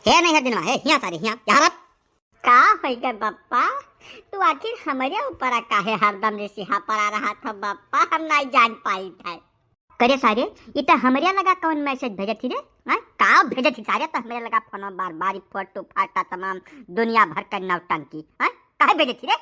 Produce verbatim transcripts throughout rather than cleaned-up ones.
हे नहीं हर दिनवा, हे हियाँ सारे हियाँ, यहाँ रह। का होइगा बप्पा? तू आखिर हमरे ऊपर काहे हरदम रिसिहा पड़ा रहत हो बप्पा? हम नहीं जान पाइत है। करे सारे, ई त हमरे लगा कौन message भेजत ही रे? हैं? का भेजत ही सारे? त हमरे लगा फोन बार बार ई फोटो फाटा तमाम दुनिया भर के नौटंकी, हैं? काहे भेजत ही रे?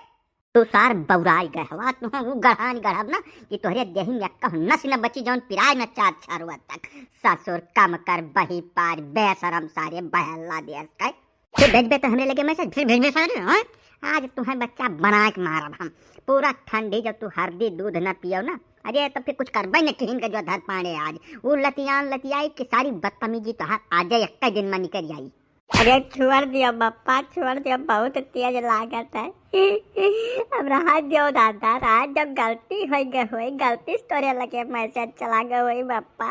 तू सार बौराई गए हवा, तू उ गढ़ान गढ़ब ना कि तोहरे देही में एक्का नस न बची जौन पिराए न चार छरुआ तक। ससुर कम कर बही पार, बेशरम सारे बहला देश के। फिर भेजबे तो हमरे लगे message, फिर भेजबे सारे, हैं? आज तुम्हें बच्चा बना के मारब हम। पूरा ठंडी जब तू हरदी दूध न पियो ना, अरे तो फिर कुछ करबे न किहिन के जो धर पाड़े आज। उ लतियान लतियाई कि सारी बदतमीजी तोहार आजे एक दिन में निकल आई। अरे छोड़ दियो बप्पा, छोड़ दियो, बहुत तेज लागत है। अब रहा दियो दादा, रहा, जब गलती हो गए होई, गलती से तोरे लगे message चला गए होई बप्पा,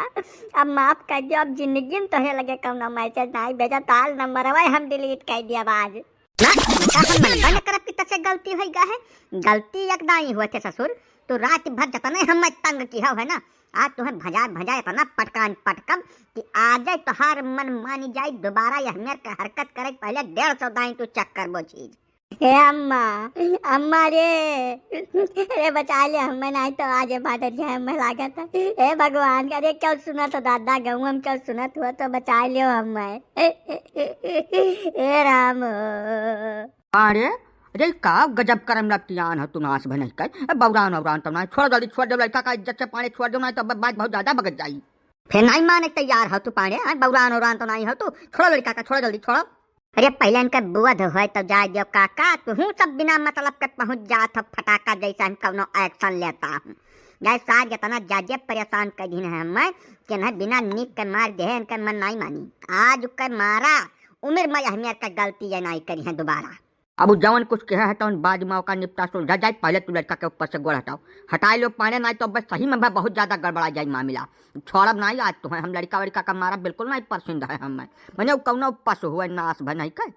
अब माफ कर दियो, अब जिंदगी में तोरे लगे कौनो message नहीं भेजा, ताल नंबर वही हम delete कर दिया आज। ना, का हम मनबे न करब कि तसे गलती होई गा है? गलती एक दाई हुआ थे ससुर, तो रात भर जतने हम तंग किया है ना, आज तुम्हें भजा भजा इतना पटकान पटकब कि आज तोहार मन मानी जाई, दोबारा यह मेर के हरकत करे के पहले डेढ़ सौ दाई तू check करबो चीज। हे अम्मा, अम्मा रे, अरे बचा ले हमें, नहीं तो आज बाटे जाए हमें लागत है। हे भगवान, अरे क्यों सुनत हो दादा, गाँव में क्यों सुनत हो तो बचा लियो हमें। हे राम। अरे, अरे का गजब करम लतियान हो तू नास भनई कर। ए, बौरान औरान तो ना, छोड़ जल्दी, छोड़ दे लड़का का इज्जत से पानी छोड़ दे ना, तो बात बहुत ज्यादा बगत जाई। फिर नहीं माने तैयार हो तू पाड़े, हाँ, बौरान औरान तो नहीं हो तू, छोड़ो लड़का का, छोड़ो जल्दी, छोड़ो। अरे पहले इनका बोध होए तो जाए दियो काका, तू हूँ सब बिना मतलब के पहुँच जात हो फटाका जैसा हम कौनो action लेता हूँ। जाए सार जितना जाजे परेशान कर दिन है हमें, कि इन्हें बिना नीक के मार दे, इनका मन नहीं मानी। आज के मारा, उम्र में अहमियत का गलती ये नहीं करी है दोबारा। अब उ जवन कुछ कहे है तवन बाद में ओका निपटा सुलझा जाए, पहले तू लड़का के ऊपर से गोड़ हटाओ, हटाए लो पाने, नहीं तो बस सही में बा बहुत ज्यादा गड़बड़ा जाए मामला। छोड़ब नहीं आज तुम्हें हम, लड़का वड़का का मारा बिल्कुल नहीं पसंद है हमें। मने उ कौनो पशु हुए नास भनई के,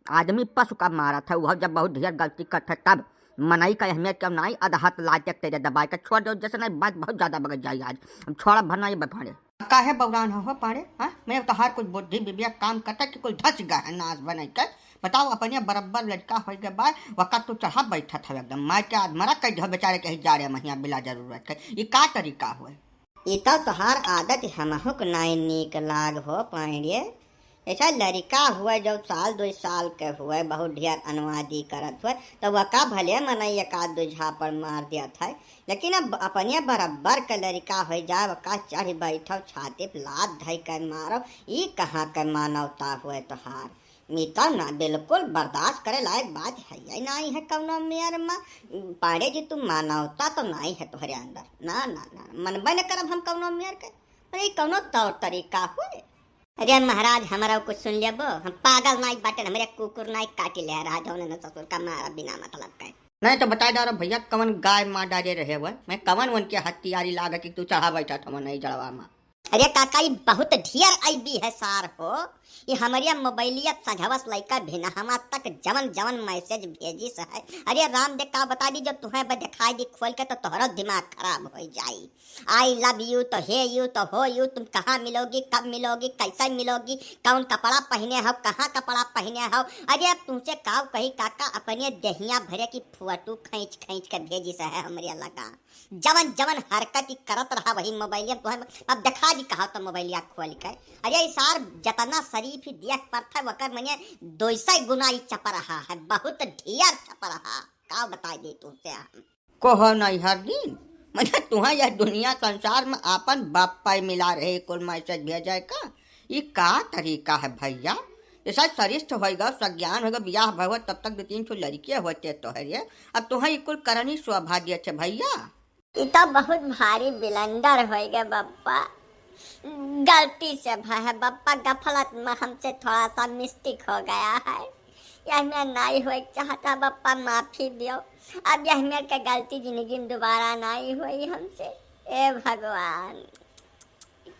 आदमी पशु का मारत है, वह जब बहुत ढेर गलती करत है तब मनई का अहमियत क्यों नहीं, अदहत लाज तक तेरे दबाए के छोड़ दो, जैसे नहीं बात बहुत ज्यादा बगत जाए आज। हम छोड़ब भर नहीं बफाड़े। काहे बौरान हो, हो पाड़े? हाँ? मैं तोहार कुछ बुद्धि विवेक काम करता कि कुल धस गए है नास भनई के? बताओ, अपने बरब्बर लड़का होई गए बा, वका तू चढ़ा बैठत हवे एकदम। मार के आदमरा कह दे बेचारे के ही जाड़े महिया बिला जरूरत के। ई का तरीका हुए? ई तो तोहार आदत हमहू के नाई नीक लाग हो पाड़े। ऐसा लड़का हुए जो साल दो साल के हुए, बहुत ढेर अनवादी करत हुए, तो वका भले मनई एक आध दो झापड़ मार देत है, लेकिन अब अपने बराबर के लड़का हो जाए, ओका चढ़ बैठो, छाती पे लात धई के मारो, ई कहाँ के मानवता हुए तोहार? ई तो ना, बिल्कुल बर्दाश्त करे लायक बात है ही नहीं है कौनो मेर में। पाड़े जी, तू मानवता तो नहीं है तोहरे अंदर। ना, ना, ना, मनबे न करब हम कौनो मेर के। अरे, ई कौनो तौर तरीका हुए? अरे महाराज, हमरा कुछ सुन लेबो, हम पागल नाई बाटन, हमरे कुकुर नाई काटी ले रहा, जौने न ससुर का मारा बिना मतलब के। नहीं तो बताए डारो भैया, कवन गाय मार डारे रहे हुए, मैं कवन उनके हत्यारी लाग कि तू चढ़ा बैठा था नहीं जड़वा में। अरे काका, ई बहुत ढेर अइबी है सार हो, ई हमरे मोबाइलिया सझवस लइका भिनहवा तक जवन जवन message भेजिस है। अरे राम दे, का बता दी, जब तुम्हें ब-, दिखाई दी खोल के तो तोहरो दिमाग खराब हो जाई। I love you तो हे you तो हो you, तुम कहाँ मिलोगी, कब मिलोगी, कैसे मिलोगी, कौन कपड़ा पहने हो, कहाँ कपड़ा पहने हो। अरे अब तुमसे काव कही काका, अपने देहिया भरे की फोटो खींच खींच के भेजिस है हमरे लगा। जवन जवन हरकत ई करत रहा वही मोबाइलिया में तोहे अब दिखा दी कहा तो मोबाइलिया खोल के। अरे ई सार जतना शरीफ ही देख पड़त है वकर मने दो सौ गुना ई चपरहा है, बहुत ढेर चपरहा। का बताई दे तुमसे हम। कहो नहीं हर दिन, मने तुहा यह दुनिया संसार में आपन बाप पाई मिला रहे कुल message भेजे का? ई का तरीका है भैया? ऐसा सरिष्ठ होइगा, सज्ञान होइगा, बियाह भवा तब तक दो तीन ठो लड़कियां होते तो है रे। अब तुहा ई कुल करनी शोभा दिए थे भैया। ई तो बहुत भारी blunder होइगा बप्पा, गलती से भय है बप्पा, गफलत में हमसे थोड़ा सा mistake हो गया है। यह मैं नहीं होए चाहता बप्पा, माफी दियो। अब यह मेरे के गलती जिंदगी में दोबारा नहीं हुई हमसे। ए भगवान,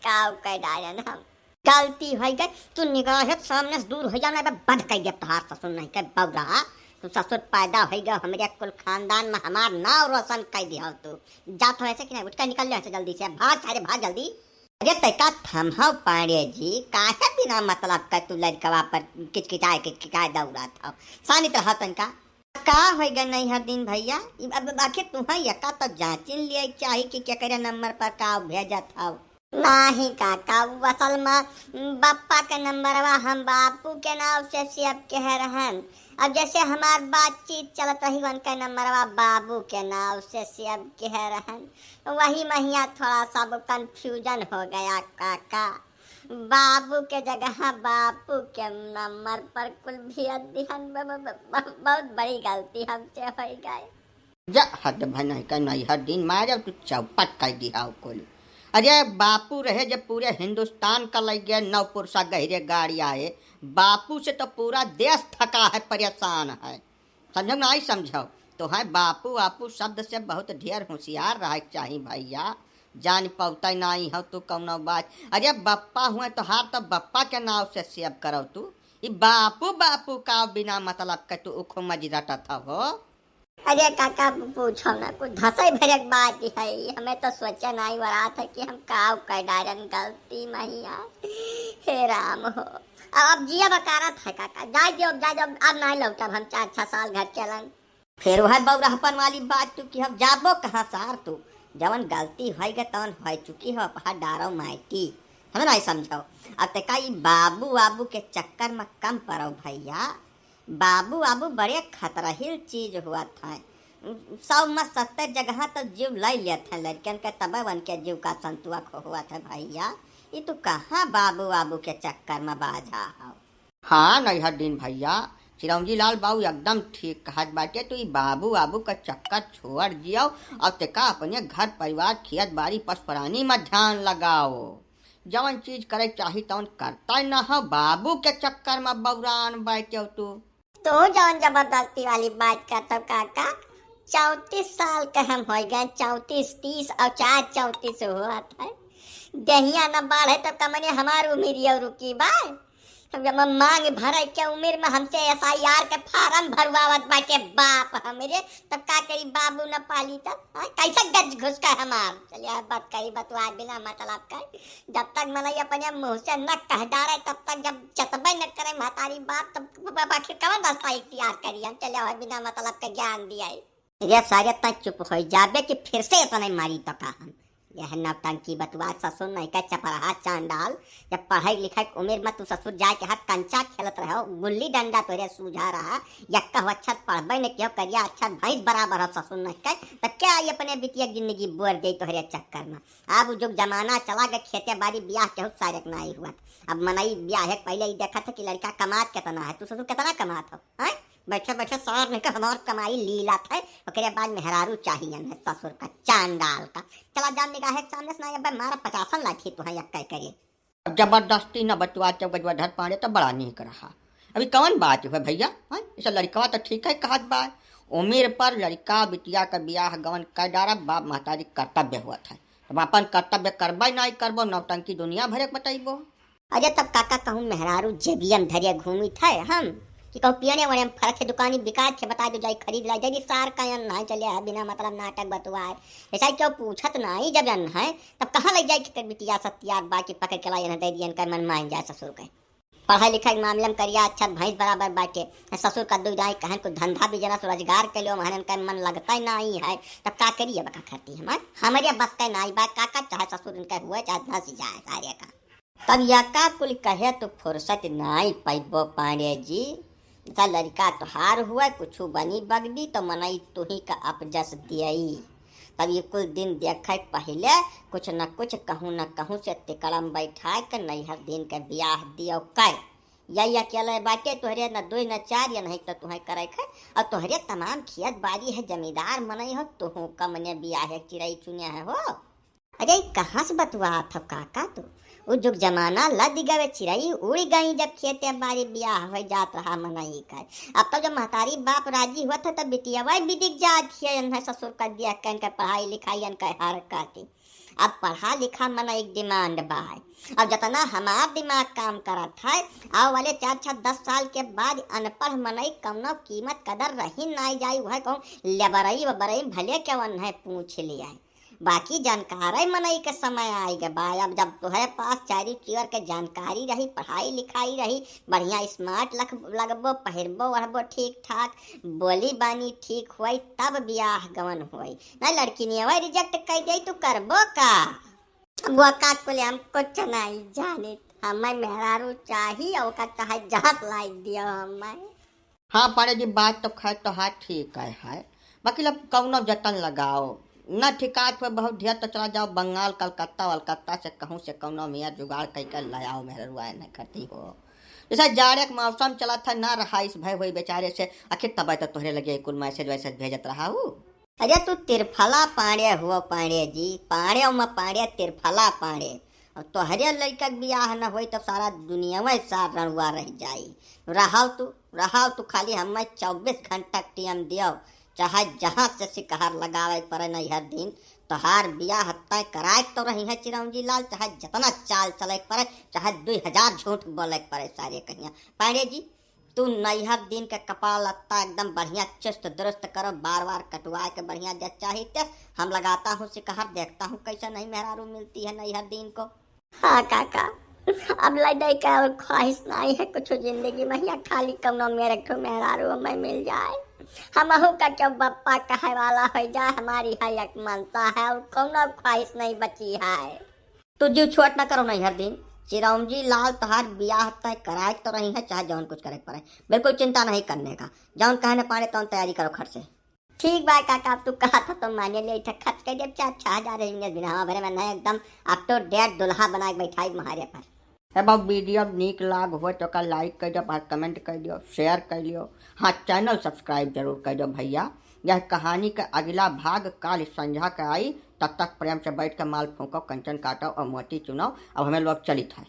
काव कर डालन हम। गलती होई गई, तू निगाह सामने से दूर हो जाना, बंद कर दे तोहार ससुर नहीं के बौरा। तू ससुर पैदा होई गए हमरे कुल खानदान में, हमार नाव रोशन कर दिया तू। जात हो ऐसे कि नहीं, उठ के निकल ले ऐसे जल्दी से, भाग सारे भाग जल्दी। अरे तैका थम्हव पांड़े जी, काहे बिना मतलब का तू लड़कवा पर किचकिचाए किचकिचाए दौड़त हव? शांत रह तनका। का होइ गए नैहर दिन भैया? ई अब आखिर तुहा यका तो जांचिन लिए चाही कि केकरे नंबर पर का भेजत हव। नाही काका, उ असल में बप्पा के नंबरवा हम बापू के नाव से सेव के है रहन। अब जैसे हमार बातचीत चलत रही, उनका नंबरवा बाबू के नाव से सेव के है रहन, वही महिया थोड़ा सा अब confusion हो गया काका। बाबू के जगह बापू के नंबर पर कुल भेज दिहन। ब-, ब-, ब-, ब-, बहुत बड़ी गलती हमसे होइ गई। जा हद भनई का नैहर दिन मारे तू चौपट कर दिहा कुल। अरे बापू रहे जब पूरे हिंदुस्तान का लग गए नौ पुरुषा गहरे गाड़ी आए, बापू से तो पूरा देश थका है, परेशान है। समझो ना, आई समझो। तो है बापू आपू शब्द से बहुत ढेर होशियार रहे के चाही भैया, जान पौते नाई हो तू कौनो बात। अरे बप्पा हुए तोहार तो बप्पा के नाव से सेव करो तू, ई बापू बापू का बिना मतलब के तू उखो मजी रटत हो। अरे काका, पूछो ना, कुछ धसई भरक बात है, हमें तो सोचे नाई वरात है कि हम काव कर डारन गलती महिया। हे राम हो, अब, अब जिया बकारत है काका, जाए दियो, जाए दियो, अब नाई लौटब हम चार छह साल घर के अलंग। फिर वह बौराहपन वाली बात तू कि हम जाबो कहाँ सार तू, जवन गलती होई गए तवन हो चुकी हो, अपहा डारो माटी, हमें नाई समझो। अब ते का ई बाबू वाबू के चक्कर में कम पड़ो भैया, बाबू आबू बड़े खतरहील चीज हुआ था। सौ में सत्तर जगह तो जीव लइ लेत हैं लड़कन के, तबे उनके जीव का संतुआ खो हुआ था भैया। ई तू कहाँ बाबू आबू के चक्कर में बाझा हो? हाँ नैहर दिन भैया, चिरौंजी लाल बाबू एकदम ठीक कहत बाटे। तू ई बाबू आबू का चक्कर छोड़ दियो और तेका अपने घर परिवार, खेत बाड़ी, पशु प्राणी में ध्यान लगाओ। जवन चीज करे चाही तवन करता ही ना हो, बाबू के चक्कर में बौरान बैठे हो तू। तू जवन जबरदस्ती वाली बात करत हो काका, चौंतीस साल के हम हो गए, चौंतीस, तीस और चार चौंतीस हुआ था। देहिया न बाढ़े तब का मने हमार उमिरिया रुकी बा। हम जब हम मांग भरे के उम्र में हमसे एसआईआर के फार्म भरवावत बाटे बाप हमरे, तब का करी बाबू न पाली तब? हाँ, कैसे गज घुस का हमार? चलिए, अब बात कही बतवा बिना मतलब का। जब तक मनई अपने मुंह से न कह डारे, तब तक जब चतबे न करे महतारी बाप, तब ब-, ब-, आखिर कवन रास्ता इख्तियार करी हम? चले हो बिना मतलब के ज्ञान दिया है। रे सारे, तैं चुप हो जाबे कि फिर से इतने मारी तो का हम? यह नौटंकी बतवा ससुर नहीं का चपरहा चांडाल। जब पढ़ाई लिखाई के उम्र में तू ससुर जाए के हाथ कंचा खेलत रहो, गुल्ली डंडा तोरे सूझा रहा, यक्का हो अच्छा पढ़बे न कियो करिया, अच्छा भैंस बराबर हो ससुर नहीं का, तब क्या आई अपने बिटिया जिंदगी बोर दे तोहरे चक्कर में? अब उ जुग जमाना चला गए, खेते बाड़ी बियाह केहू सारे के नाई हुआ। अब मनई बियाह के पहले ही देखत है कि लड़का कमात कितना है, तू ससुर कितना कमात हो, हैं? बैठे बैठे सार नहीं के हमार कमाई लीलत है, ओकरे बाद मेहरारू चाहिए हमें ससुर का, चांडाल का। चला जा निगाह के सामने से, ना अब मारा पचासन लाठी तू है यक्का करे। अब जबरदस्ती न बतुआ चौगजवा धर पाड़े तो बड़ा नीक रहा। अभी कौन बात हुआ भैया, हैं? इसे लड़कवा तो ठीक है कहत बा, उम्र पर लड़का बिटिया का बियाह गवन कर डारा, बाप महतारी कर्तव्य हुआ था। अब अपन कर्तव्य करबे नहीं करबो, नौटंकी दुनिया भरे के बतैबो। अरे तब काका कहूँ मेहरारू जेबियम धरे घूमी थे हम, कि कहूँ पियने वने हम फरक है दुकानी बिकात है, बता दो जाई खरीद ला, जल्दी सार का अन्न है चले है बिना मतलब नाटक बतुआ है। ऐसा ही क्यों पूछत नहीं, जब अन्न है तब कहाँ ले जाए के बिटिया सत्यार बा कि पकड़ के लाई अन्न दे दियन कर मन मान जाए ससुर के। पढ़ाई लिखाई के मामले में करिया अच्छा भैंस बराबर बाटे। ससुर का दुई दाई कहन को धंधा बिजनेस रोजगार के लिए महनन का मन लगता ही नहीं है, तब का करिए बका खरती हमार? हमारे बस का नहीं बा काका, चाहे ससुर इनका हुए चाहे धंस जाए सारे का। तब या का कुल कहे तो फुर्सत नहीं पैबो पांडे जी। सा लड़का तोहार हुए कुछ बनी बगदी तो मनई तुही का अपजस दियई। तब ये कुल दिन देखे पहले कुछ न कुछ कहूँ न कहूँ से तिकड़म बैठा के नैहर दिन के बियाह दियो कै। यही अकेले बाटे तोहरे न दुई न चार या नहीं तो तुहे करे खे। और तोहरे तमाम खेत बाड़ी है, जमींदार मनई हो, तुहू कमने बियाह एक चिड़ई चुने है हो। अरे, ई कहाँ से बतुआत हो काका तू? उ जुग जमाना लद गवे, चिरई उड़ गई, जब खेते बारी बियाह हो जात रहा मनई का। अब तो जब महतारी बाप राजी हुआ था, तब बिटिया वही बिदिक जात है, इन्हें ससुर कर दिया, कन के पढ़ाई लिखाई, अन के हर कहती। अब पढ़ा लिखा मन एक demand बा। अब जितना हमार दिमाग काम करत है, आवे वाले चार, छह, दस साल के बाद अनपढ़ मनई कौनो कीमत कदर रही नाई जाई, वह कहूँ लेबरई वबरई भले के वन्हे पूछ लिया। बाकी जानकारे मनई के समय आइ गे बा। अब जब तोहरे पास चारी चीवर के जानकारी रही, पढ़ाई लिखाई रही, बढ़िया smart लख-, लगबो, पहिरबो ओढ़बो ठीक ठाक, बोली बानी ठीक होई, तब बियाह गवन होई। ना लड़किनिया reject कइ देई, तू करबो का? अब वो का कुल हम कुछ नहीं जानित, हमें मेहरारू चाही, ओका चाहे जहाँ से लाई दियो हमें। हाँ पाड़े जी, बात तो खैर तो हाँ ठीक है, है। बाकी लब कौनो जतन लगाओ, न ठिकात हुए बहुत ढेर तो चला जाओ बंगाल, कलकत्ता वलकत्ता से कहूँ से कौनो मेयर जुगाड़ कई कर ले आओ, मेहररुआ न करती हो। जैसे जाड़े के मौसम चलत है, ना रहाइश भय हुई बेचारे से, आखिर तब तो तोहरे लगे कुल message वैसेज भेजत रहा हूँ। अरे तू तिरफला पांड़े हुआ पांड़े जी, पांड़े उमा पांड़े, तिरफला पांड़े। अब तोहरे लइका के बियाह न होई तब सारा दुनिया में सार रणुआ रह जाई। रहाव तू, रहाव तू, खाली हमें चउबीस घंटा के time दियो, चाहे जहाँ से सिकहर लगावे के पड़े नैहर दिन, तोहार बियाह तय कराए के तो रही है चिरौंजी लाल, चाहे जितना चाल चले के पड़े, चाहे दुई हजार झूठ बोले के पड़े सारे कहिया। पांड़े जी, तू नैहर दिन के कपड़ा लत्ता एकदम बढ़िया चुस्त दुरुस्त करो, बार बार कटुआ के बढ़िया जस चाही तस। हम लगाता हूँ सिकहर, देखता हूँ कैसे नहीं मेहरारू मिलती है नैहर दिन को। हाँ काका, अब लइ दे के और ख्वाहिश नहीं है कुछ जिंदगी में, या खाली कौनो मेरे ठो मेहरारू हमें मिल जाए, हमहू का क्यों बप्पा कहे वाला हो जाए, हमारी है एक मनता है और कौनो ख्वाहिश नहीं बची है। तू जीव छोट न करो नैहर दिन, चिरौंजी लाल तोहार बियाह तय कराए के तो रही है, चाहे जौन कुछ करे के पड़े, बिल्कुल चिंता नहीं करने का, जौन कहे न पाड़े तौन तैयारी करो खर्च से। ठीक बा काका, अब तू कहा था तो माने ले, इठा खर्च कर देब चार छह हजार है, बिना हवा भरे में नया एकदम up to date दुल्हा बना के बैठाई महारे पर। हे बाबू, video नीक लाग हो तो का like कर दियो, comment कर दियो, share कर लियो, हाँ channel subscribe जरूर कर दियो भैया। यह कहानी का अगला भाग काल संझा के आई, तब तक प्रेम से बैठ के माल फूंको, कंचन काटो और मोती चुनो। अब हमें लोग चलित है।